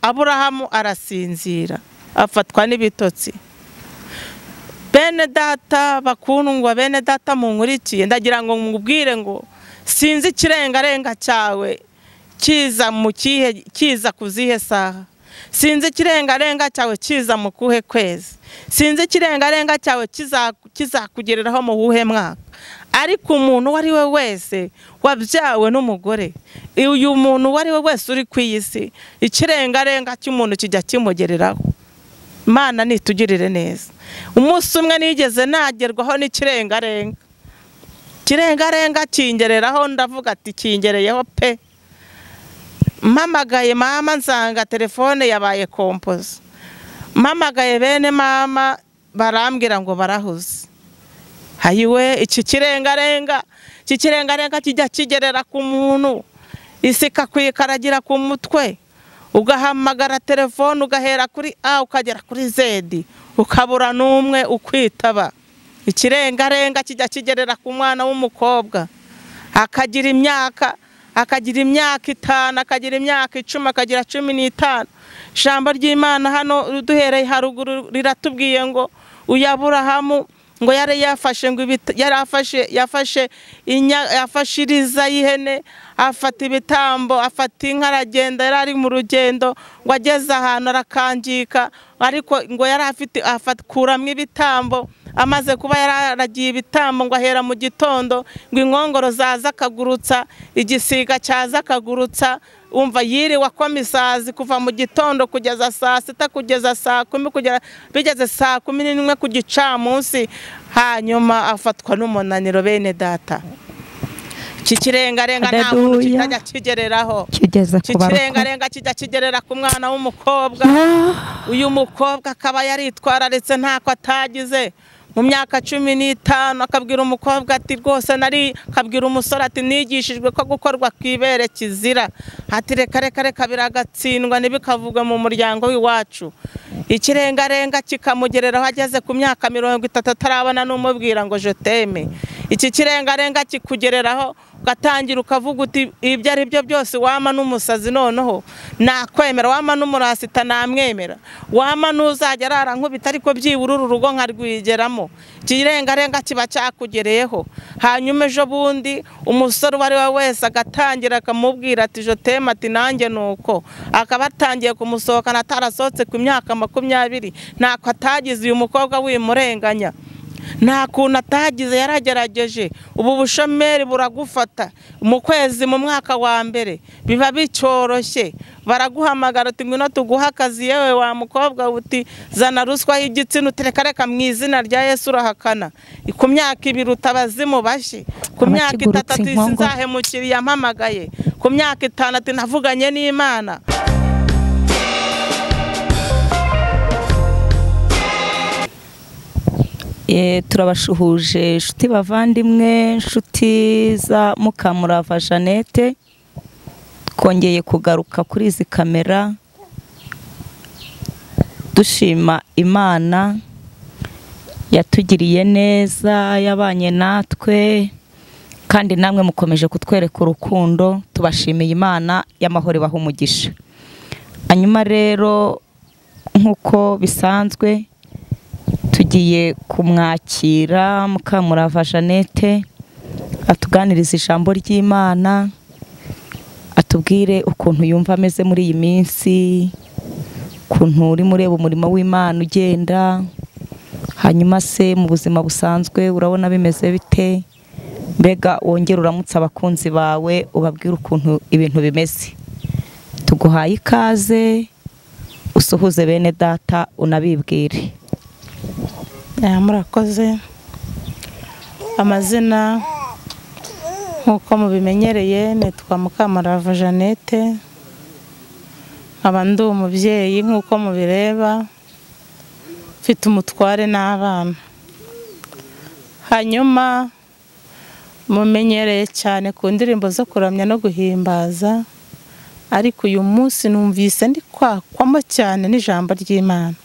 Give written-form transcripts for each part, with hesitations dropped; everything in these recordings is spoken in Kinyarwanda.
Aburahamu arasinzira afatwa n'ibitotsi. Bene data bakundwa, bene data munkurikiye, ndagira ngo mubwire ngo sinzi ikirengarenga cyawe kiza mu kihe, kiza kuzihe saha, sinzi ikirengarenga cyawe kiza mu kuhe kwezi, sinzi ikirengarenga cyawe kizakugereraho mu wuhe mwaka. Ariko umuntu uwo ari we wese wabyawe n'umugore, uyu muntu uwo ari we wese uri ku iyi si, ikirengarenga cy'umuntu kijya kimugereraho. Imana nitugirire neza. Umunsi umwe nigeze nagerwaho n'ikirengarenga, ikirengarenga kingereraho, ndavuga ati kingereyeho pe. Mpamagaye mama nsanga telefone yabaye kompoze, mpamagaye bene mama barambwira ngo barahuze. Hayiwe, iki kirengarenga, iki kirengarenga kijya kigerera ku muntu, isi ikakwikaragira ku mutwe, ugahamagara telefone ugahera kuri A ukagera kuri Z, ukabura n'umwe ukwitaba. Ikirengarenga kijya kigerera ku mwana w'umukobwa, akagira imyaka, akagira imyaka 5, akagira imyaka 10, akagira 15. Ijambo ry'Imana hano duhereye haruguru riratubwiye ngo uyu Aburahamu ngo yari yafashe ngo yari yafashe yafashe iriza y'ihene, afata ibitambo, afata inka, aragenda. Yari ari mu rugendo ngo ageze ahantu arakangika, ariko ngo yari afite afakuramo ibitambo. Amaze kuba yaragiye ibitambo ngo ahera mu gitondo ngo inkongoro zaza akagurutsa, igisiga cyaza akagurutsa. Umva yiriwe akoma isazi kuva mu gitondo kugeza saa 6, kugeza saa 10, kugera bigeze saa 11 ku gicamunsi, hanyuma afatwa n'umunaniro. Bene data, iki kirengarenga nta muntu kitajya kigereraho. Kigeze Iki ku barokore. kirengarenga kijya kigerera ku mwana w'umukobwa. Uyu mukobwa akaba yaritwararitse ntako atagize mu myaka 15, akabwira umukobwa ati rwose nari, akabwira umusore ati nigishijwe ko gukorwa ku ibere kizira, ati reka reka reka biragatsindwa ntibikavugwe mu muryango w'iwacu. Ikirengarenga kikamugereraho ageze ku myaka 30 atarabona n'umubwira ngo je t'aime. Iki kirengarenga kikugereraho ugatangira ukavuga uti ibyo ari byo byose, wama n'umusazi noneho nakwemera, wama n'umurasita namwemera, wama n'uzajya arara nkubita, ariko byibura uru rugo nkarwigeramo. Ikirengarenga kiba cyakugereyeho. Hanyuma ejo bundi umusore uwo ari we wese agatangira akamubwira ati je t'aime, ati nanjye nuko, akaba atangiye kumusohokana atarasohotse ku myaka 20. Ntako atagize uyu mukobwa wimurenganya, nta kuntu atagize, yaragerageje. Ubu bushomeri buragufata mu kwezi, mu mwaka wa mbere biba bicyoroshye, baraguhamagara uti ngwino tuguhe akazi, yewe wa mukobwa uti zana ruswa y'igitsina, uti reka reka mu izina rya Yesu, urahakana. Ku myaka 2 utabazimu bashye, ku myaka Abakigurutse 3 ati inkongoro. sinzahemukira yampamagaye, ku myaka 5 ati navuganye n'Imana. Turabashuhuje inshuti bavandimwe, inshuti za Mukamurava Jeannette, twongeye kugaruka kuri izi kamera dushima Imana yatugiriye neza, yabanye natwe, kandi namwe mukomeje kutwereka urukundo, tubashimiye Imana y'amahoro ibaha umugisha. Hanyuma rero nk'uko bisanzwe tugiye kumwakira Mukamurava Jeannette atuganiriza ijambo ry'Imana, atubwire ukuntu yumva ameze muri iyi minsi, ukuntu urimo ureba umurimo w'Imana ugenda, hanyuma se mu buzima busanzwe urabona bimeze bite, mbega wongere uramutse abakunzi bawe ubabwire ukuntu ibintu bimeze. Tuguhaye ikaze, usuhuze bene data unabibwire. Murakoze. Amazina nk'uko mubimenyereye nitwa Mukamurava Jeannette, nkaba ndi umubyeyi nk'uko mubireba, mfite umutware n'abana. Hanyuma mumenyereye cyane ku ndirimbo zo kuramya no guhimbaza, ariko uyu munsi numvise ndi kwakwamo cyane n'ijambo ry'Imana,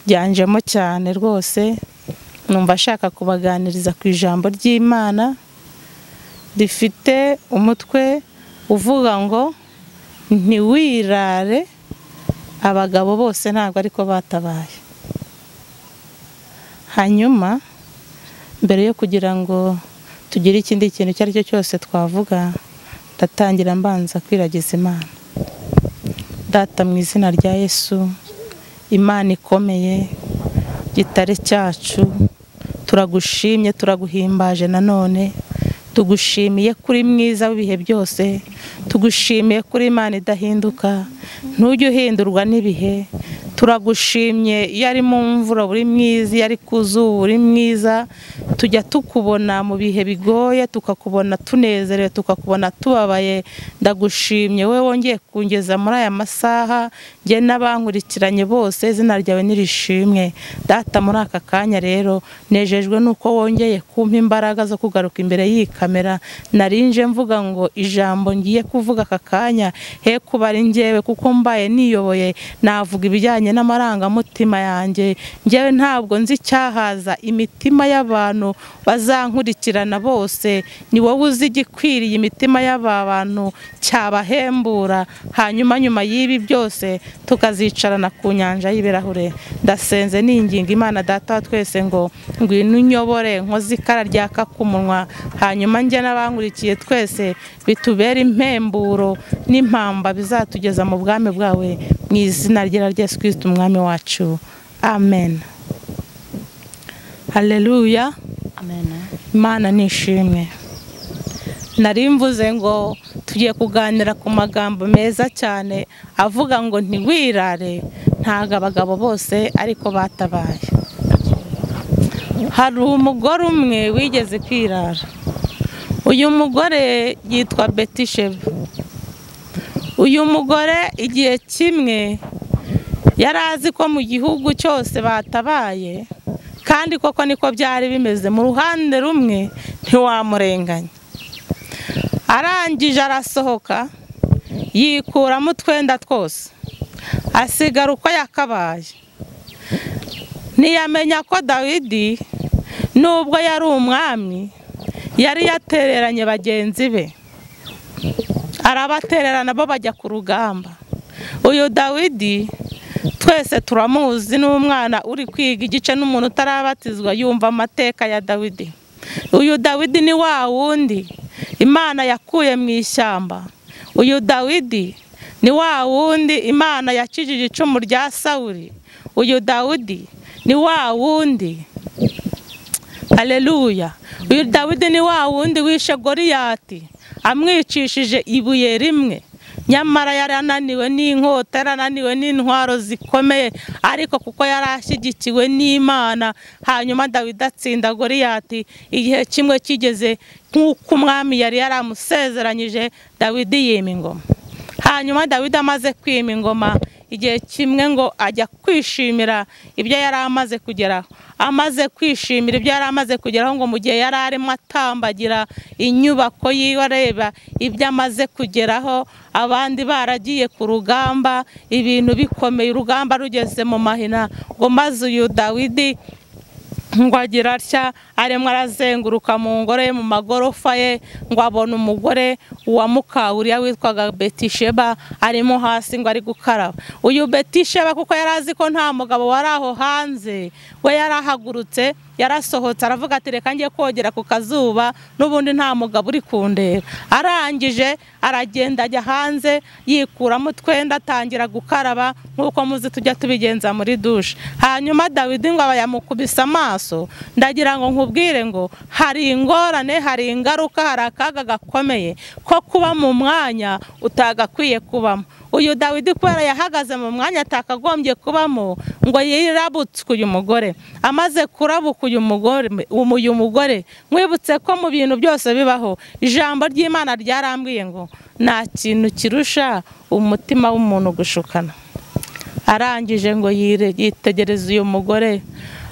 ryanjemo cyane rwose. Numva ashaka kubaganiriza ku ijambo ry'Imana rifite umutwe uvuga ngo Ntiwirare, abagabo bose ntabwo ariko batabaye. Hanyuma mbere yo kugira ngo tugire ikindi kintu icyo ari cyo cyose twavuga, ndatangira mbanza kwiragiza Imana. Data, mu izina rya Yesu, Imana ikomeye, gitare cyacu, turagushimye, turaguhimbaje nanone. Tugushimiye kuri mwiza w'ibihe byose, tugushimiye kuri Imana idahinduka, ntujye uhindurwa n'ibihe. Turagushimye iyo ari mu mvura uri mwiza, iyo ari ku zuba uri mwiza. Tujya tukubona mu bihe bigoye, tukakubona tunezerewe, tukakubona tubabaye. Ndagushimye wowe wongeye kungeza muri aya masaha, njye n'abankurikiranye bose, izina ryawe nirishimwe. Data, muri aka kanya rero nejejwe nuko wongeye kumpa imbaraga zo kugaruka imbere y'iyi kamera. Narinje mvuga ngo ijambo ngiye kuvuga aka kanya he kuba ari njyewe, kuko mbaye niyoboye navuga ibijyanye n'amarangamutima yanjye. Njyewe ntabwo nzi icyahaza imitima y'abantu bazankurikirana bose, ni wowe uzi igikwiriye imitima y'aba bantu cyabahembura. Hanyuma nyuma y'ibi byose tukazicarana ku nyanja y'ibirahure. Ndasenze ninginga Imana Data wa twese ngo ngwino unyobore, nkoze ikara ryaka ku munwa, hanyuma njye n'abankurikiye twese bitubere impemburo n'impamba bizatugeza mu bwami bwawe, mu izina rya Yesu Kristo umwami wacu, amen. Haleluya, amen. Imana nishimwe. Nari mvuze ngo tugiye kuganira ku magambo meza cyane avuga ngo ntiwirare, ntago abagabo bose ariko batabaye. Hari umugore umwe wigeze kwirara. Uyu mugore yitwa Betisheba. Uyu mugore igihe kimwe yari azi ko mu gihugu cyose batabaye, kandi koko niko byari bimeze. Mu ruhande rumwe ntiwamurenganya. Arangije arasohoka, yikuramo utwenda twose, asigara uko yakabaye. Ntiyamenya ko Dawidi nubwo yari umwami yari yatereranye bagenzi be, arabatererana bo bajya ku rugamba. Uyu Dawidi twese turamuzi, n'umwana uri kwiga igice n'umuntu utarabatizwa yumva amateka ya Dawidi. Uyu Dawidi ni wa wundi Imana yakuye mu ishyamba. Uyu Dawidi ni wa wundi Imana yakijije icumu rya Sawuli. Uyu Dawidi ni wa wundi, haleluya. Uyu Dawidi ni wa wundi wishe Goliyati amwicishije ibuye rimwe. Nyamara yarananiwe n'inkota, yarananiwe n'intwaro zikomeye, ariko kuko yarashyigikiwe n'Imana, hanyuma Dawidi atsinda Goliyati. Igihe kimwe kigeze nk'uko umwami yari yaramusezeranyije, Dawidi yima ingoma. Hanyuma Dawidi amaze kwima ingoma, igihe kimwe ngo ajya kwishimira ibyo yari amaze kugeraho. Amaze kwishimira ibyo yari amaze kugeraho, ngo mu gihe yari arimo atambagira inyubako yiwe areba ibyo amaze kugeraho, abandi baragiye ku rugamba, ibintu bikomeye, urugamba rugeze mu mahina, ngo maze uyu Dawidi ngo agira atya, arimo arazenguruka mu ngoro ye, mu magorofa ye, ngo abone umugore wa mukawuriya witwaga Betisheba arimo hasi ngo ari gukaraba. Uyu Betisheba kuko yari azi ko nta mugabo wari aho hanze, we yarahagurutse, yarasohotse, aravuga ati reka njye kogera ku kazuba, n'ubundi nta mugabo uri kundeba. Arangije aragenda ajya hanze, yikuramo utwenda, atangira gukaraba nk'uko muzi tujya tubigenza muri dushe. Hanyuma Dawidi ngo aba yamukubise amaso. Ndagira ngo nkubwire ngo hari ingorane, hari ingaruka, hari akaga gakomeye ko kuba mu mwanya utagakwiye kubamo. Uyu Dawidi kubera yahagaze mu mwanya atakagombye kubamo, ngo yirabutswe uyu mugore. Amaze kurabuka uyu mugore, mwibutse ko mu bintu byose bibaho, ijambo ry'Imana ryarambwiye ngo nta kintu kirusha umutima w'umuntu gushukana. Arangije ngo yitegereze uyu mugore,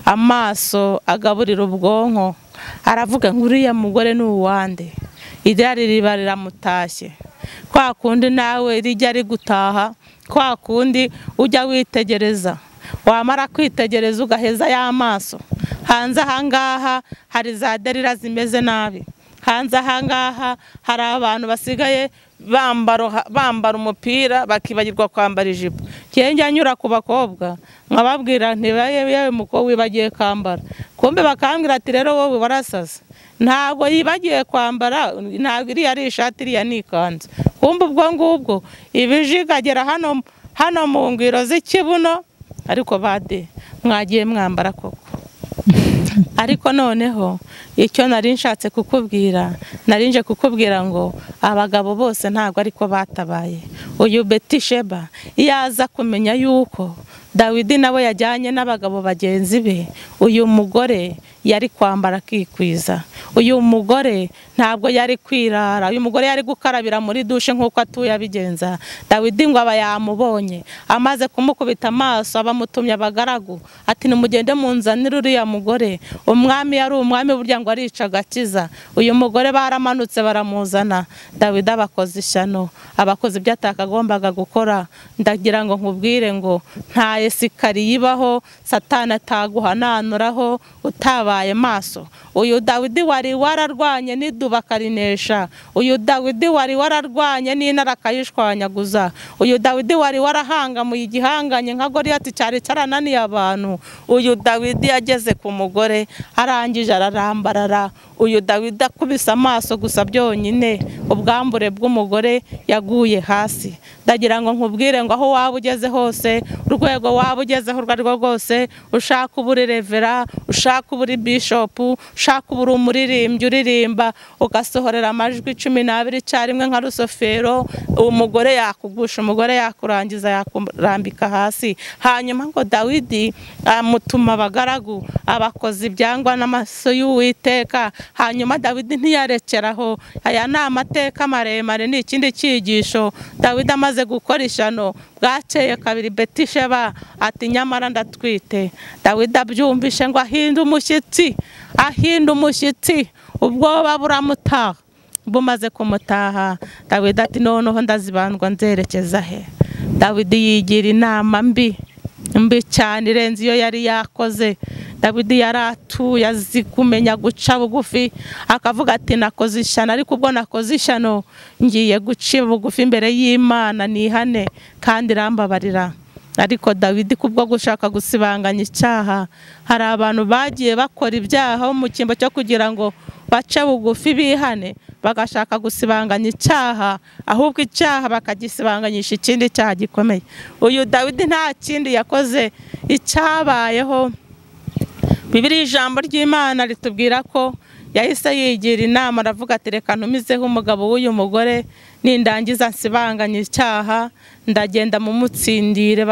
amaso agaburira ubwonko, aravuga ngo uriya mugore ni uwande. Irari riba riramutashye. Kwa kundi nawe rijya rigutaha, kwa kundi ujya witegereza, wamara kwitegereza ugaheza y'amaso. Hanze ahangaha hari za derira zimeze nabi, hanze ahangaha hari abantu basigaye bambara umupira bakibagirwa kwambara ijipo. Njya nyura ku bakobwa nkababwira nti yewe mukobwa wibagiye kwambara, kumbe bakambwira ati rero wowe warasaze, ntabwo yibagiye kwambara, ntabwo iriya ari ishati, iriya ni ikanzu. Kumbe ubwo ngubwo ibijigagera hano mu ngwiro z'ikibuno. Ariko bade mwagiye mwambara koko. Ariko noneho icyo nari nshatse kukubwira, narinje kukubwira ngo abagabo bose ntabwo ariko batabaye. Uyu Betisheba yaza kumenya yuko Dawidi nawe yajyanye n'abagabo bagenzi be, uyu mugore yari kwambara akikwiza, uyu mugore ntabwo yari kwirara, uyu mugore yari gukarabira muri dushe nk'uko atuye abigenza. Dawidi ngo aba yamubonye, amaze kumukubita amaso abamutumye abagaragu ati nimugende munzanire uriya mugore. Umwami yari umwami burya ngo arica agakiza. Uyu mugore baramanutse baramuzana. Dawidi abakoze ishyano, abakoze ibyo atakagombaga gukora. Ndagira ngo nkubwire ngo nta esikariye ibaho Satani ataguhananuraho utabaye maso. Uyu Dawidi wari wararwanye n'iduba akarinesha, uyu Dawidi wari wararwanye n'intare akayishwanyaguza, uyu Dawidi wari warahangamuye igihanganye nka Goliyati cyari cyarananiye abantu, uyu Dawidi yageze ku mugore arangije ararambarara. Uyu Dawidi akubise amaso gusa byonyine ubwambure bw'umugore yaguye hasi. Ndagira ngo nkubwire ngo aho waba ugeze hose, urwego waba ugezeho urwo arirwo rwose, ushaka uburi revera, ushaka uburi bishopu, ushaka uburi umuririmbyi uririmba ugasohorera amajwi 12 icyarimwe nka rusofero, umugore yakugusha, umugore yakurangiza, yakurambika hasi. Hanyuma ngo Dawidi amutuma abagaragu abakozi ibyangwa n'amaso y'Uwiteka. Hanyuma Dawidi ntiyarekeraho. Aya ni amateka maremare, ni ikindi cyigisho. Dawidi amaze gukora ishyano bwakeye kabiri, Betisheba ati nyamara ndatwite. Dawidi abyumvishe ngo ahinda umushyitsi, ahinda umushyitsi, ubwoba buramutaha. Bumaze kumutaha, Dawidi ati noneho ndazibandwa nzerekeza he? Dawidi yigira inama mbi mbi cyane irenze iyo yari yakoze. Dawidi yaratuye azi kumenya guca bugufi, akavuga ati nakoze ishyano, ariko ubwo nakoze ishyano ngiye guca bugufi imbere y'Imana nihane kandi irambabarira. Ariko Dawidi kubwo gushaka gusibanganya icyaha, hari abantu bagiye bakora ibyaha mu cyimbo cyo kugira ngo bace bugufi bihane, bagashaka gusibanganya icyaha, ahubwo icyaha bakagisibanganyisha ikindi cyaha gikomeye. Uyu Dawidi nta kindi yakoze. Icyabayeho, Bibiliya ijambo ry'Imana ritubwira ko yahise yigira inama, aravuga ati reka ntumizeho umugabo w'uyu mugore, nindangiza nsibanganya icyaha, ndagenda mumutsindire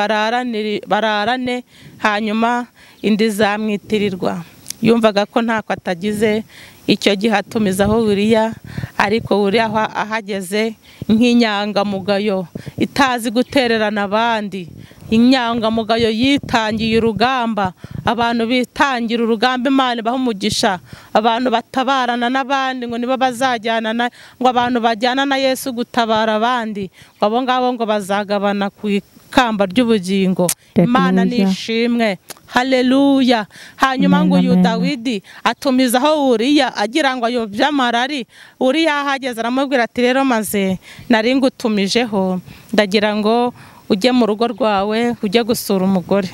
bararane, hanyuma indi zamwitirirwa. Yumvaga ko ntako atagize. Icyo gihe atumizaho Uriya, ariko Uriya ahageze nk'inyangamugayo itazi gutererana abandi, inyangamugayo yitangiye urugamba. Abantu bitangira urugamba Imana ibaha umugisha. Abantu batabarana n'abandi ngo nibo bazajyana, ngo abantu bajyana na Yesu gutabara abandi, ngo abo ngabo ngo bazagabana ku ikamba ry'ubugingo. Imana nishimwe, haleluya. Hanyuma ngo uyu Dawidi atumizaho Uriya agira ngo ayobye amarari. Uriya ahageze aramubwira ati rero maze nari ngutumijeho, ndagira ngo ujye mu rugo rwawe ujye gusura umugore.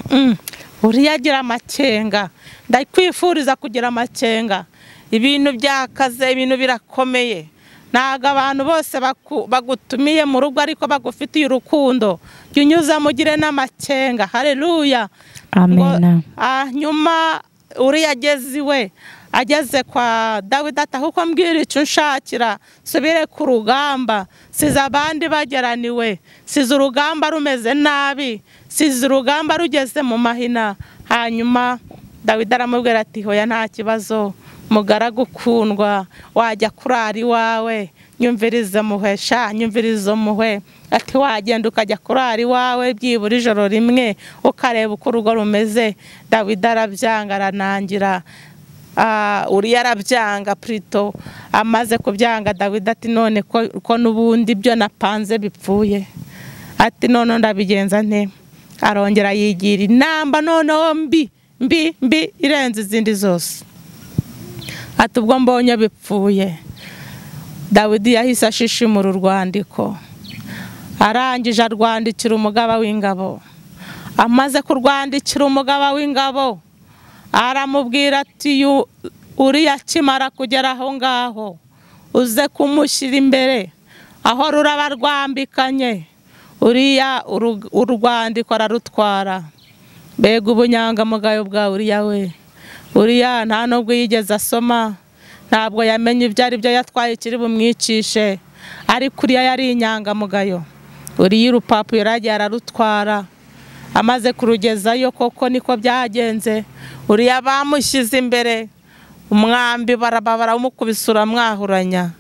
Uriya agira amakenga. Ndakwifuriza kugira amakenga. Ibintu byakaze, ibintu birakomeye. Ntabwo abantu bose bagutumiye mu rugo ariko bagufitiye urukundo. Jya unyuzamo ugire n'amakenga. Haleluya. Amen. Nyuma Uriya ageze iwe, ageze kwa Dawidi ati ahubwo mbwira icyo unshakira, subire ku rugamba, size abandi bageraniwe, size urugamba rumeze nabi, size urugamba rugeze mu mahina. Hanyuma Dawidi aramubwira ati hoya nta kibazo, mugaragu ukundwa, wajya kurara iwawe, nyumviriza muhesha, nyumviriza muhe. Ati wagenda ukajya kurara iwawe byibura ijoro rimwe ukareba uko urugo rumeze. Dawidi arabyanga, aranangira. Uriya arabyanga prito. Amaze kubyanga Dawidi ati none ko n'ubundi ibyo napanze bipfuye, ati none ndabigenza nte? Arongera yigira inamba noneho mbi mbi mbi irenze izindi zose. Ati ubwo mbonye bipfuye, Dawidi yahise ashishimura urwandiko, arangije arwandikira umugaba w'ingabo. Amaze kurwandikira umugaba w'ingabo aramubwira ati uriya akimara kugera aho ngaho uze kumushyira imbere aho ruraba rwambikanye. Uriya urwandiko ararutwara. Mbega ubunyangamugayo bwa uriya we! Uriya nta nubwo yigeze asoma, ntabwo yamenye ibyo ari byo yatwaye kiri bumwicishe, ariko uriya yari inyangamugayo. Uriya urupapuro yaragiye ararutwara, amaze kurugezayo koko niko byagenze. Uriya bamushyize imbere, umwambi barawumukubise uramwahuranya,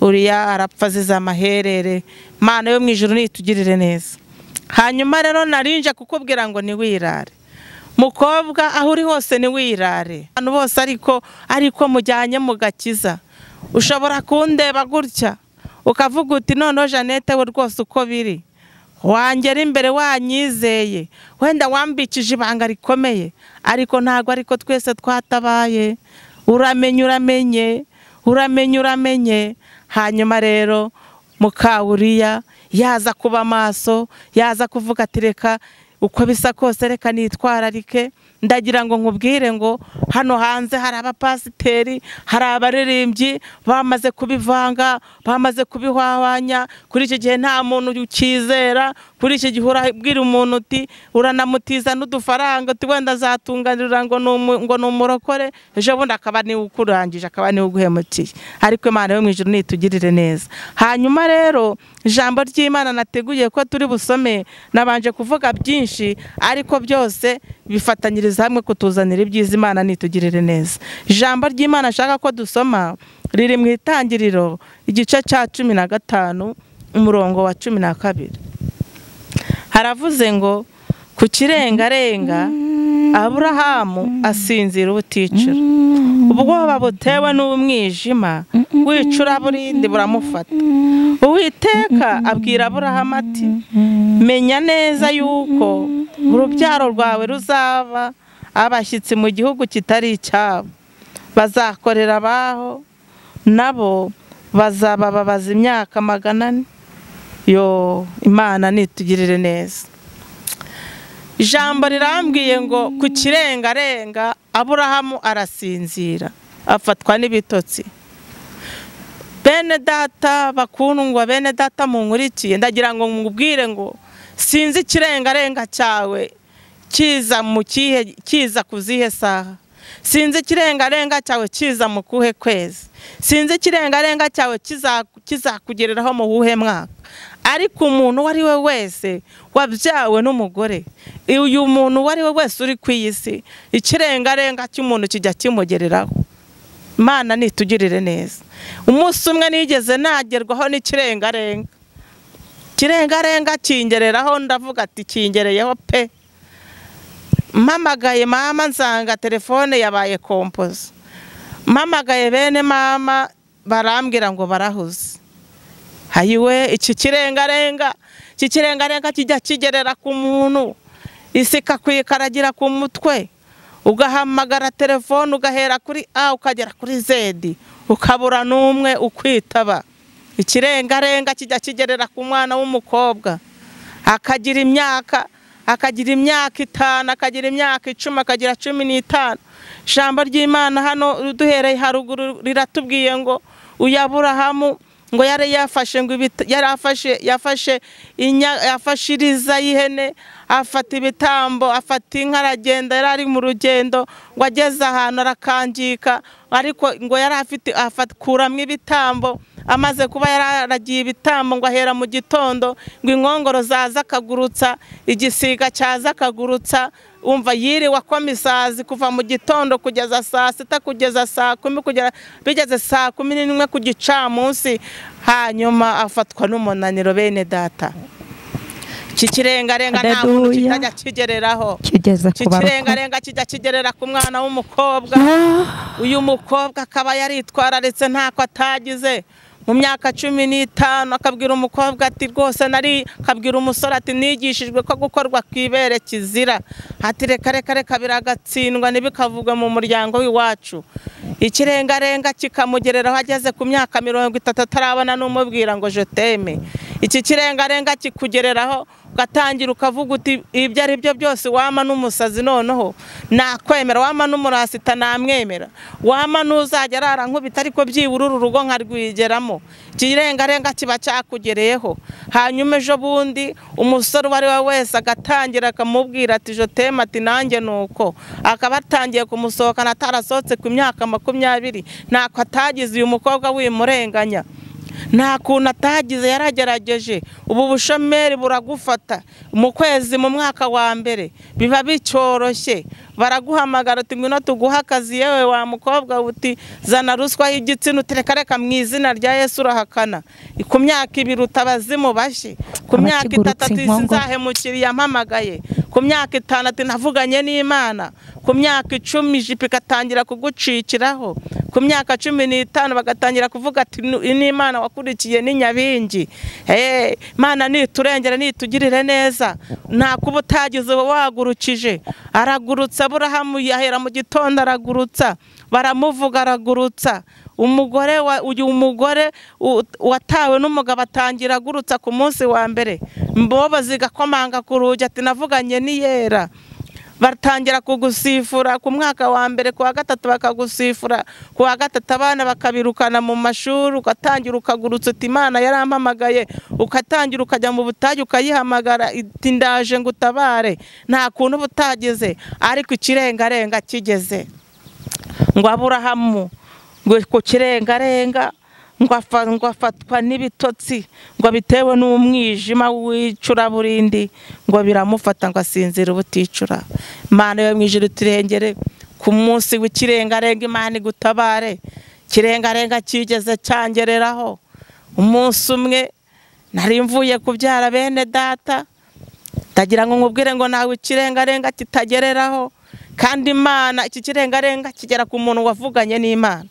uriya arapfa azize amaherere. Imana yo mu ijuru nitugirire neza. Hanyuma rero narinje kukubwira ngo niwirare mukobwa, aho uri hose niwirare. Abantu bose ariko mujyanye mu gakiza. Ushobora kundeba gutya ukavuga uti noneho Jeannette we rwose uko biri, wangera imbere wanyizeye, wenda wambikije ibanga rikomeye, ariko ntago ariko twese twatabaye. Uramenye uramenye uramenye uramenye. Hanyuma rero muka Uriya yaza kuba maso, yaza kuvuga ati reka uko bisa kose reka nitwararike. Ndagira ngo nkubwire ngo hano hanze hari abapasiteri, hari abaririmbyi bamaze kubivanga, bamaze kubihwahwanya. Kuri iki gihe nta muntu ukizera. Kuri iki gihe urabwira umuntu uti uranamutiza n'udufaranga uti wenda azatunganira ngo ni umurokore, ejo bundi akaba niwe ukurangije, akaba niwe uguhemukiye. Ariko Imana yo mu ijuru nitugirire neza. Hanyuma rero ijambo ry'Imana nateguye ko turi busome, nabanje kuvuga byinshi ariko byose bifatanyiriza hamwe kutuzanira ibyiza. Imana nitugirire neza. Ijambo ry'Imana ashaka ko dusoma riri mu Itangiriro igice cya 15 umurongo wa 12. Haravuze ngo ku kirengarenga Aburahamu asinzira ubuticura, ubwoba butewe n'umwijima w'icuraburindi buramufata. Uwiteka abwira Aburahamu ati menya neza yuko urubyaro rwawe ruzaba abashyitsi mu gihugu kitari icyabo, bazakorera abaho nabo bazababaza imyaka 400. Yo Imana nitugirire neza. Ijambo rirambwiye ngo ku kirengarenga Aburahamu arasinzira afatwa n'ibitotsi. Bene data bakundwa, bene data munkurikiye, ndagira ngo mubwire ngo sinzi ikirengarenga cyawe kiza mu kihe, kiza kuzihe saha. Sinzi ikirengarenga cyawe kiza mu kuhe kwezi. Sinzi ikirengarenga cyawe kizakugereraho mu wuhe mwaka. Ariko umuntu uwo ari we wese wabyawe n'umugore, uyu muntu uwo ari we wese uri ku iyi si, ikirengarenga cy'umuntu kijya kimugereraho. Imana nitugirire neza. Umunsi umwe nigeze nagerwaho n'ikirengarenga, ikirengarenga kingereraho, ndavuga ati kingereyeho pe. Mpamagaye mama nsanga telefone yabaye kompoze. Mpamagaye bene mama barambwira ngo barahuze. Hayiwe iki kirengarenga, iki kirengarenga kijya kigerera ku muntu, isi ikakwikaragira ku mutwe, ugahamagara telefone ugahera kuri A ukagera kuri Z, ukabura n'umwe ukwitaba. Ikirengarenga kijya kigerera ku mwana w'umukobwa, akagira imyaka, akagira imyaka 5, akagira imyaka 10, akagira 15. Ijambo ry'Imana hano duhereye haruguru riratubwiye ngo uyu Aburahamu ngo yari yafashe ngo yarafashe yafashe yafashiriza y'ihene, afata ibitambo, afata inka, aragenda. Yari ari mu rugendo ngo ageze ahantu arakangika, ariko ngo yari afite afakuramwe ibitambo. Amaze kuba yaragiye ibitambo ngo ahera mu gitondo ngo inkongoro zaza akagurutsa, igisiga cyaza akagurutsa. Umva yiriwe komisazi kuva mu gitondo kugeza saa 6 kugeza saa 10 kugera bigeze saa 11 ku gicamunsi. Hanyuma afatwa n'umunaniro. Bene data, iki kirengarenga nta muntu kitajya kigereraho. Ikirengarenga kijya kigerera ku mwana w'umukobwa. Uyu mukobwa akaba yaritwararitse ntako atagize. Mu myaka 15 akabwira umukobwa ati rwose nari, akabwira umusore ati nigishijwe ko gukorwa kwibere kizira, ati reka reka reka biragatsindwa ntibikavugwe mu muryango w'iwacu. Ikirengarenga kikamugereraho ageze ku myaka 30 atarabona n'umubwira ngo je t'aime. Iki kirengarenga kikugereraho ugatangira ukavuga uti ibyo ari byo byose wama n'umusazi noneho nakwemera, wama n'umurasita namwemera, wama n'uzajya arara nkubita ariko byibura uru rugo nkarwigeramo. Ikirengarenga kiba cyakugereyeho. Hanyuma ejo bundi umusore uwo ari we wese agatangira akamubwira ati je t'aime, ati nanjye nuko, akaba atangiye kumusohokana atarasohotse ku myaka 20. Ntako atagize uyu mukobwa wimurenganya, nta kuntu atagize, yaragerageje. Ubu bushomeri buragufata mu kwezi, mu mwaka wa mbere biba bicyoroshye, baraguhamagara uti ngwino tuguhe akazi, yewe wa mukobwa uti zana ruswa y'igitsina, utereka reka mu izina rya Yesu urahakana. Ku myaka 2 utabazimu bashye, ku myaka 3 ati sinzahemukira yampamagaye, ku myaka 5 ati navuganye n'Imana, ku myaka 10 ijipo ikatangira kugucikiraho, ku myaka 15 bagatangira kuvuga ati n'Imana wakurikiye ni Nyabingi. Imana niturengere nitugirire neza. Nta kuba utagize wagurukije. Aragurutsa Aburahamu yahera mu gitondo aragurutsa, baramuvuga aragurutsa. Umugore uyu mugore watawe n'umugabo atangira agurutsa ku munsi wa mbere, mbobo zigakomanga ku rugi ati navuganye n'Iyera. Batangira kugusifura ku mwaka wa mbere, ku wa gatatu bakagusifura, ku wa gatatu abana bakabirukana mu mashuri, ugatangira ukagurutsa uti Imana yarampamagaye, ugatangira ukajya mu butayu ukayihamagara iti ndaje ngo utabare. Nta kuntu butageze, ariko ikirengarenga kigeze ngo Aburahamu ngo ku kirengarenga ngo afatwa n'ibitotsi ngo bitewe n'umwijima w'icuraburindi, ngo biramufata ngo asinzira ubuticura. Imana yo mu ijuru turengere ku munsi w'ikirengarenga, Imana igutabare. Kirengarenga kigeze cyangereraho. Umunsi umwe nari mvuye kubyara bene data, ndagira ngo nkubwire ngo nawe ikirengarenga kitagereraho, kandi Imana iki kirengarenga kigera ku muntu wavuganye n'Imana.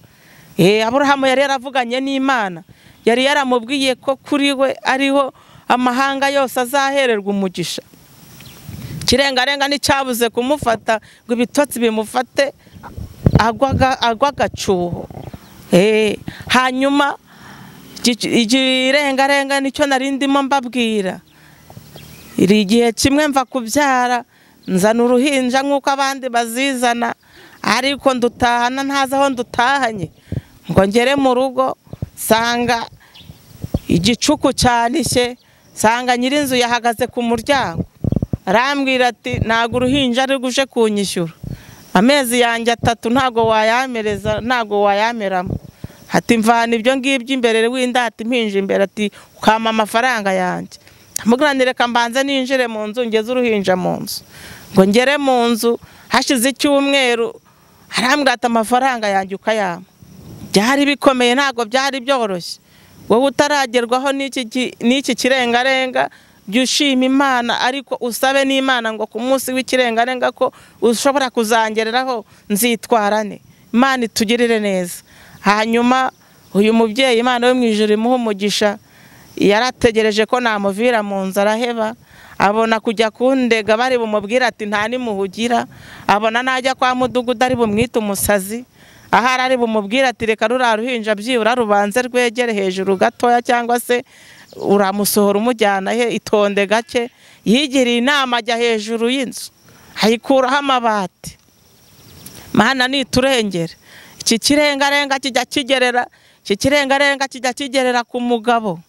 Aburahamu yari yaravuganye n'Imana, yari yaramubwiye ko kuri we ariho amahanga yose azahererwa umugisha. Kirengarenga nticyabuze kumufata ngo ibitotsi bimufate agwa agacuho. Hanyuma ikirengarenga nicyo nari ndimo mbabwira. Iri gihe kimwe mva kubyara nzana uruhinja nk'uko abandi bazizana, ariko ndutahana ntazi aho ndutahanye. Ngo ngere mu rugo sanga igicuku cyanishye, sanga nyirinzu yahagaze ku muryango, arambwira ati ntago uruhinja ari guje kunyishyura, amezi yanjye 3 ntago wayamereza, ntago wayameramo. Ati mvana ibyo ngibyo imbere w'indata impinja imbere, ati ukama amafaranga yanjye. Ndamubwira reka mbanze ninjire mu nzu ngeze uruhinja mu nzu. Ngo ngere mu nzu hashize icyumweru, arambwira ati amafaranga yanjye ukayama. Byari bikomeye, ntago byari byoroshye. Wowe utaragerwaho n'iki kirengarenga, jya ushima Imana, ariko usabe n'Imana ngo ku munsi w'ikirengarenga ko ushobora kuzangereraho nzitwarane. Imana itugirire neza. Hanyuma uyu mubyeyi Imana yo mu ijuru imuha umugisha, yarategereje ko namuvira mu nzu araheba, abona kujya kundega bari bumubwira ati nta nimuhugira, abona najya kwa mudugudu ari bumwite umusazi, ahari ari bumubwira ati reka ruriya ruhinja byibura rubanze rwegere hejuru gatoya, cyangwa se uramusohora umujyana he, itonde gake. Yigiriye inama ajya hejuru y'inzu ayikuraho amabati. Mana niturengere. Iki kirengarenga kijya kigerera, iki kirengarenga kijya kigerera ku mugabo,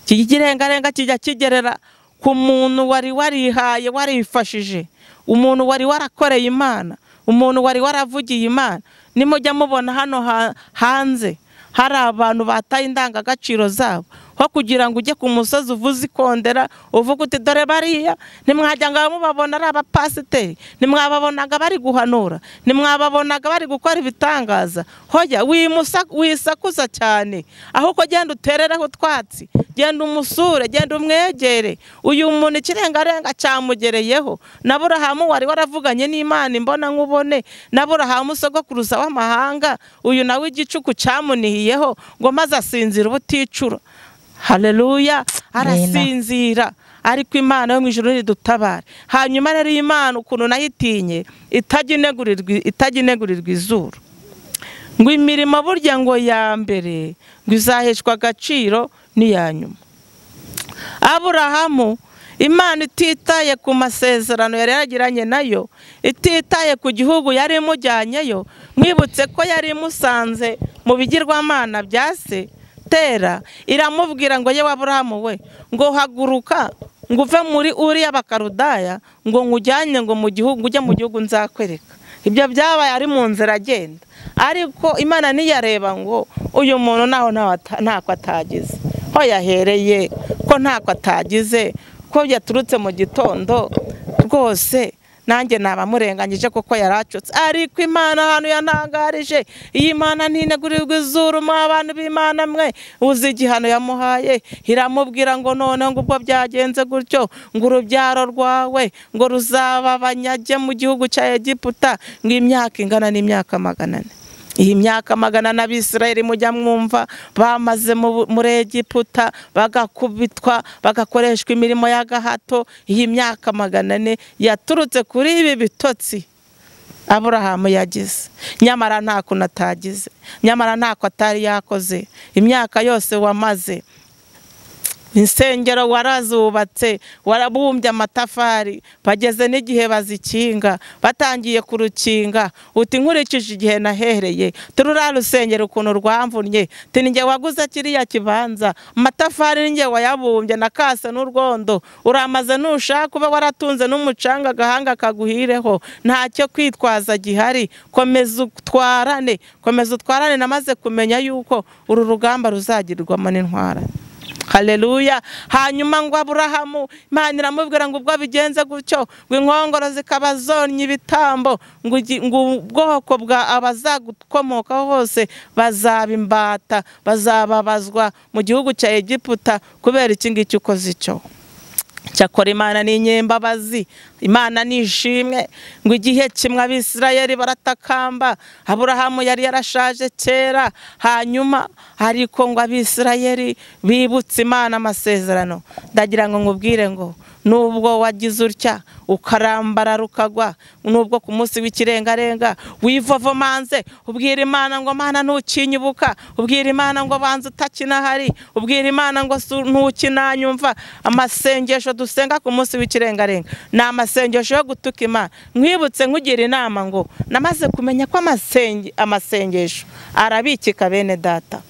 iki kirengarenga kijya kigerera ku muntu wari warihaye warifashije, umuntu wari warakoreye Imana, umuntu wari waravugiye Imana. Nimujya mubona hano hanze hari abantu bataye indangagaciro zabo, ho kugira ngo ujye ku musozi uvuze ikondera uvuga uti dore bariya, ntimwajya ngo mubabona ari abapasiteri, ntimwababonaga bari guhanura, ntimwababonaga bari gukora ibitangaza. Hoya wisakuza cyane, ahubwo genda uterereho utwatsi, genda umusure, genda umwegere. Uyu muntu ikirengarenga cyamugereyeho. Na Aburahamu wari waravuganye n'Imana imbona nkubone, na Aburahamu sogokuruza w'amahanga, uyu nawe igicuku cyamunihiyeho ngo maze asinzira ubuticura. Haleluya, arasinzira. Ariko Imana yo mu ijuru idutabare. Hanyuma rero Imana ukuntu nayitinye, itajya inegurirwa izuru. Ngo imirimo burya ngo ya mbere ngo izaheshwa agaciro n'iya nyuma. Aburahamu Imana ititaye ku masezerano yari yaragiranye nayo, ititaye ku gihugu yari imujyanyeyo, mwibutse ko yari imusanze mu bigirwamana bya se Tera, iramubwira ngo yewe Aburahamu we, ngo haguruka ngo uve muri Uriya Bakarudaya, ngo nkujyane ngo mu gihugu, ujye mu gihugu nzakwereka. Ibyo byabaye ari mu nzira agenda, ariko Imana ntiyareba ngo uyu muntu naho ntako atagize, ho yahereye ko ntako atagize, ko yaturutse mu gitondo rwose nanjye nabamurenganyije kuko yaracutse. Ariko Imana ahantu yantangarije, iyi Mana ntinegurirwa izuru mwa abantu b'Imana mwe, uzi igihano yamuhaye, iramubwira ngo none ngo ubwo byagenze gutyo, ngo urubyaro rwawe ngo ruzaba abanyage mu gihugu cya Egiputa, ngo imyaka ingana n'imyaka 400. Iyi myaka 400 Abisirayeli mujya mwumva bamaze muri Egiputa, bagakubitwa, bagakoreshwa imirimo y'agahato. Iyi myaka 400 yaturutse kuri ibi bitotsi Aburahamu yagize, nyamara ntako natagize, nyamara ntako atari yakoze. Imyaka yose wamaze, insengero warazubatse, warabumbye amatafari, bageze n'igihe bazikinga, batangiye kurukinga, uti nkurikije igihe nahereye, turura rusengero ukuntu rwamvunnye, tinjye waguze kiriya kibanza, amatafari ninjye wayabumbye nakase n'urwondo, uramaze nushaka ube waratunze n'umucanga gahanga kaguhireho, ntacyo kwitwaza gihari, komeza utwarane, komeza utwarane. Namaze kumenya yuko uru rugamba ruzagirwamo n'intwara. Haleluya. Hanyuma ngo Aburahamu Imana iramubwira ngo ubwo bigenze gutyo, ngo inkongoro zikaba zonye ibitambo, ngo ubwoko bwa abazagukomokaho hose bazaba imbata, bazababazwa mu gihugu cya Egiputa kubera iki ngiki ukoze icyo. Cyakora Imana ni inyembabazi, Imana ni ishimwe. Ngo igihe kimwe Abisirayeli baratakamba, Aburahamu yari yarashaje kera, hanyuma ariko ngo Abisirayeli bibutse Imana amasezerano. Ndagira ngo nkubwire ngo nubwo wagize utya ukarambara rukagwa, nubwo ku munsi w'ikirengarenga wivovomanze, ubwira Imana ngo Mana ntukinyibuka, ubwira Imana ngo banza utakinahari, ubwira Imana ngo ntukinanyumva. Amasengesho dusenga ku munsi w'ikirengarenga ni amasengesho yo gutuka Imana. Nkwibutse nkugira inama ngo namaze kumenya ko amasengesho arabikika bene data.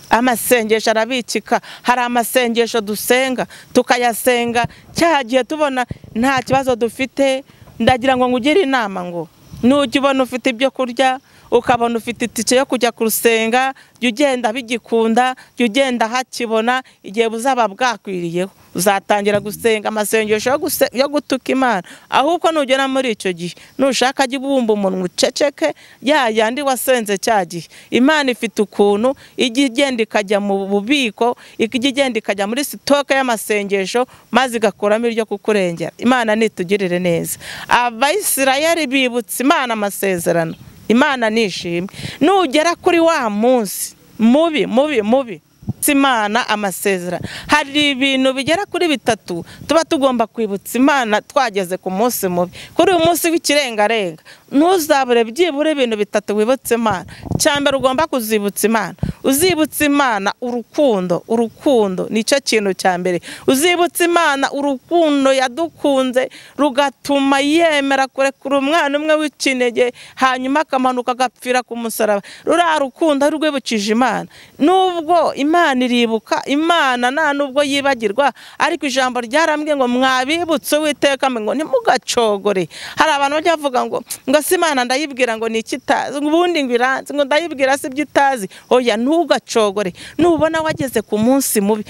Amasengesho arabikika. Hari amasengesho dusenga tukayasenga cya gihe tubona nta kibazo dufite. Ndagira ngo ngugire inama ngo nujya ubona ufite ibyo kurya, ukabona ufite itike yo kujya kurusenga, jya ugenda bigikunda, jya ugenda hakibona, igihe buzaba bwakwiriyeho uzatangira gusenga amasengesho yo gutuka Imana. Ahubwo nugera muri icyo gihe, nushaka jya ubumba umunwa uceceke, ya yandi wasenze cya gihe. Imana ifite ukuntu ijya igenda ikajya mu bubiko, ijya igenda ikajya muri sitoke y'amasengesho, maze igakuramo iryo kukurengera. Imana nitugirire neza. Abayisirayeli bibutse Imana amasezerano. Imana nishimwe. Nugera kuri wa munsi mubi mubi mubi, Imana amasezerano. Hari ibintu bigera kuri bitatu tuba tugomba kwibutsa Imana twageze ku munsi mubi. Kuri uyu munsi w'ikirengarenga ntuzabure byibura ibintu bitatu wibutse Imana. Cyambere ugomba kuzibutsa Imana, uzibutsa Imana urukundo. Urukundo nicyo kintu cya mbere. Uzibutsa Imana urukundo yadukunze rugatuma yemera kurekura umwana umwe w'ikinege, hanyuma akamanuka agapfira ku musaraba. Ruriya rukundo rwibukije Imana. Nubwo Imana iribuka, Imana nta nubwo yibagirwa, ariko ijambo ryarambwiye ngo mwabibutse Uwiteka ngo ntimugacogore. Hari abantu bajya bavuga ngo si Imana ndayibwira ngo ni ikitazi, ubundi ngo iranzi, ngo ndayibwira si ibyo itazi. Oya, ntugacogore. Nubona wageze ku munsi mubi,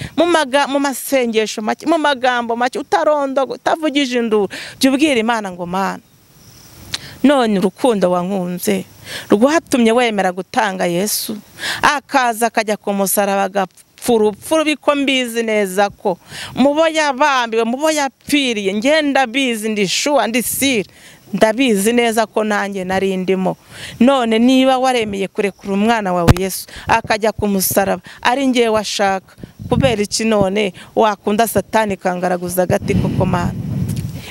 mu masengesho make, mu magambo make, utarondoga, utavugije induru, jya ubwira Imana ngo Mana, none urukundo wankunze rwatumye wemera gutanga Yesu akaza akajya ku musaraba agapfa urupfu rubi, ko mbizi neza ko mubo yabambiwe, mubo yapfiriye, ngenda bizi, ndi shuwa, ndi sire, ndabizi neza ko nanjye nari ndimo. None niba waremeye kurekura umwana wawe Yesu akajya ku musaraba ari ngiye washaka, kubera iki none wakunda Satani kangaraguza agati koko Mana?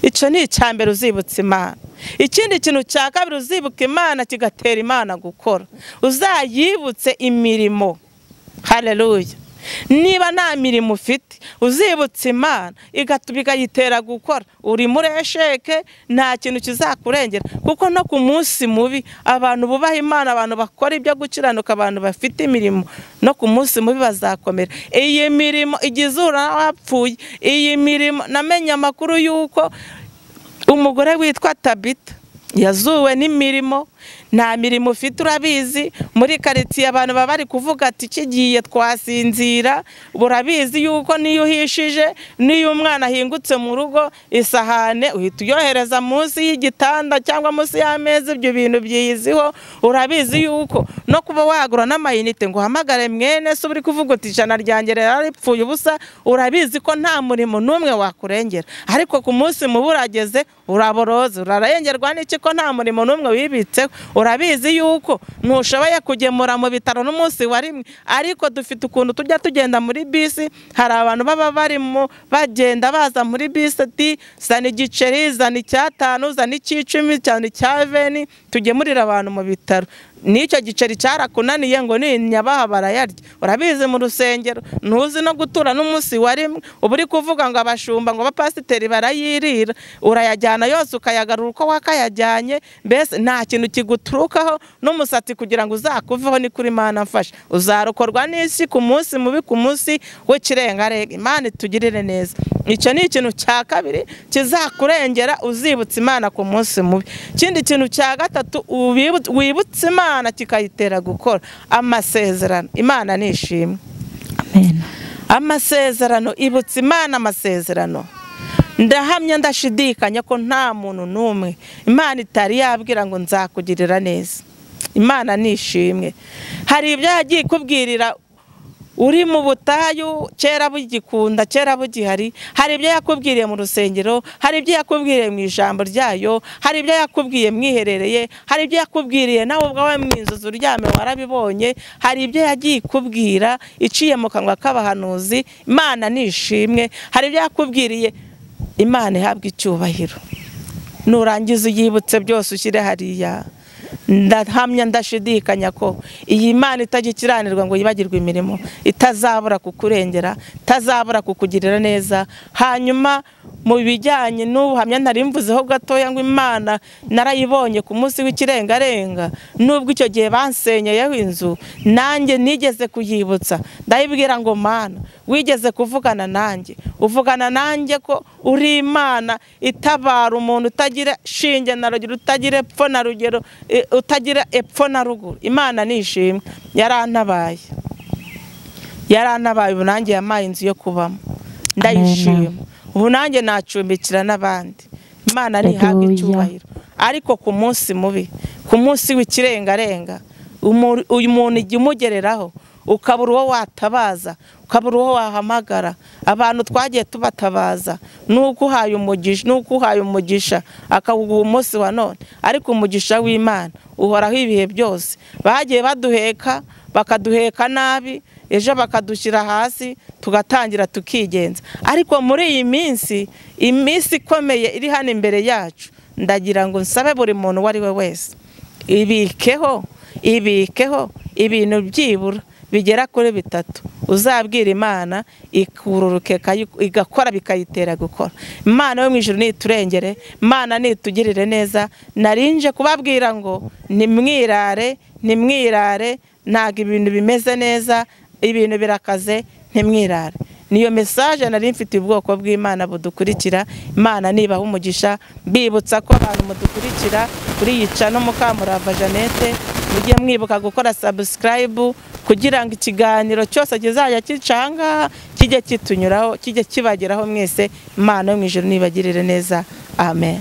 Icyo ni icyambere uzibutsa Imana. Ikindi kintu cya kabiri uzibuka Imana kigatera Imana gukora, uzayibutse imirimo. Haleluya. Niba nta mirimo ufite uzibutse Imana ikayitera gukora, uri muri esheke, nta kintu kizakurengera. Kuko no ku munsi mubi abantu bubaha Imana, abantu bakora ibyo gukiranuka, abantu bafite imirimo, no ku munsi mubi bazakomera. Iyi mirimo igizura wapfuye, iyi mirimo namenye amakuru yuko umugore witwa Tabita yazuwe n'imirimo. Nta mirimo ufite urabizi, muri karitsiye abantu baba bari kuvuga ati kigiye twasinzira. Urabizi yuko niyo uhishije, niyo umwana ahingutse mu rugo, isahane uhita uyohereza munsi y'igitanda cyangwa munsi y'ameza, ibyo bintu byiyiziho. Urabizi yuko no kuba wagura n'amayinite ngo uhamagare mwene se uri kuvuga uti ijana ryanjye ripfuye ubusa, urabizi ko nta murimo n'umwe wakurengera. Ariko ku munsi mubi urageze, uraboroza, urarengerwa n'iki ko nta murimo n'umwe wibitseho? Urabizi yuko ntushoboye kugemura mu bitaro n'umunsi wa rimwe, ariko dufite ukuntu tujya tugenda muri bisi, hari abantu baba barimo bagenda baza muri bisi ati zana igiceri, zana icyatanu, zana icy'icumi, zana icya veni, tugemurira abantu mu bitaro. N'icyo giceri cyarakunaniye ngo ni nyabaha barayarya. Urabizi mu rusengero ntuzi no gutura n'umunsi wa rimwe, uba uri kuvuga ngo abashumba ngo abapasiteri barayirira, urayajyana yose ukayagarura uko wakayajyanye. Mbese nta kintu kiguturukaho n'umusatsi kugira ngo uzakuveho. Ni kuri Imana mfasha, uzarokorwa n'isi ku munsi mubi, ku munsi w'ikirengarenga. Imana itugirire neza. Icyo ni ikintu cya kabiri kizakurengera, uzibutsa Imana ku munsi mubi. Ikindi kintu cya gatatu wibutse Imana kikayitera gukora, amasezerano. Imana ni ishimwe. Amen. Amasezerano, ibutse Imana amasezerano. Ndahamya ndashidikanya ko nta muntu n'umwe Imana itari yabwira ngo nzakugirira neza. Imana ni ishimwe. Hari ibyo yagiye kubwirira uri mu butayu kera bugikunda, kera bugihari. Hari ibyo yakubwiriye mu rusengero, hari ibyo yakubwiriye mu ijambo ryayo, hari ibyo yakubwiye mwiherereye, hari ibyo yakubwiriye nawe ubwawe mu inzu uryamye warabibonye, hari ibyo yagiye kubwira iciye mu kanwa k'abahanuzi. Imana ni ishimwe. Hari ibyo yakubwiriye. Imana ihabwa icyubahiro. Nurangiza uyibutse byose ushyire hariya. Ndahamya ndashidikanya ko iyi Imana itagikiranirwa ngo yibagirwe imirimo, itazabura kukurengera, itazabura kukugirira neza. Hanyuma mu bijyanye n'ubuhamya nari mvuzeho gatoya ngo Imana narayibonye ku munsi w'ikirengarenga, nubwo icyo gihe bansenyeyeho inzu, nanjye nigeze kuyibutsa, ndayibwira ngo Mana wigeze kuvugana nanjye, uvugana nanjye ko uri Imana itabara umuntu utagira shinge na rugero, utagira epfo na rugero, utagira epfo na ruguru. Imana ni ishimwe, yarantabaye, yarantabaye. Ubu nanjye yampaye inzu yo kubamo, ndayishima. Ubu nanjye nacumbikira n'abandi. Imana ntihabwa icyubahiro. Ariko ku munsi mubi, ku munsi w'ikirengarenga, uyu muntu igihe umugereraho ukabura uwo watabaza, ukabura uwo wahamagara. Abantu twagiye tubatabaza, nuko uhaye umugisha, nuko uhaye umugisha akawuguha umunsi wa none, ariko umugisha w'Imana uhoraho ibihe byose. Bagiye baduheka, bakaduheka nabi, ejo bakadushyira hasi, tugatangira tukigenza. Ariko muri iyi minsi, iminsi ikomeye iri hano imbere yacu, ndagira ngo nsabe buri muntu uwo ari we wese, ibikeho, ibikeho ibintu byibura bigera kuri bitatu uzabwira Imana ikururuke igakora, bikayitera gukora. Imana yo mu ijuru niturengere, Imana nitugirire neza. Narinje kubabwira ngo nimwirare, nimwirare, ntago ibintu bimeze neza, ibintu birakaze, ntimwirare. Niyo message nari mfite ubwoko bw'Imana budukurikira. Imana nibaha umugisha. Mbibutsa ko abantu mudukurikira kuri yica no Mukamurava Jeannette, mujye mwibuka gukora subscribe kugira ngo ikiganiro cyose kizajya kicanga kijye kitunyuraho, kijye kibageraho mwese. Imana yo mu ijuru nibagirire neza. Amen.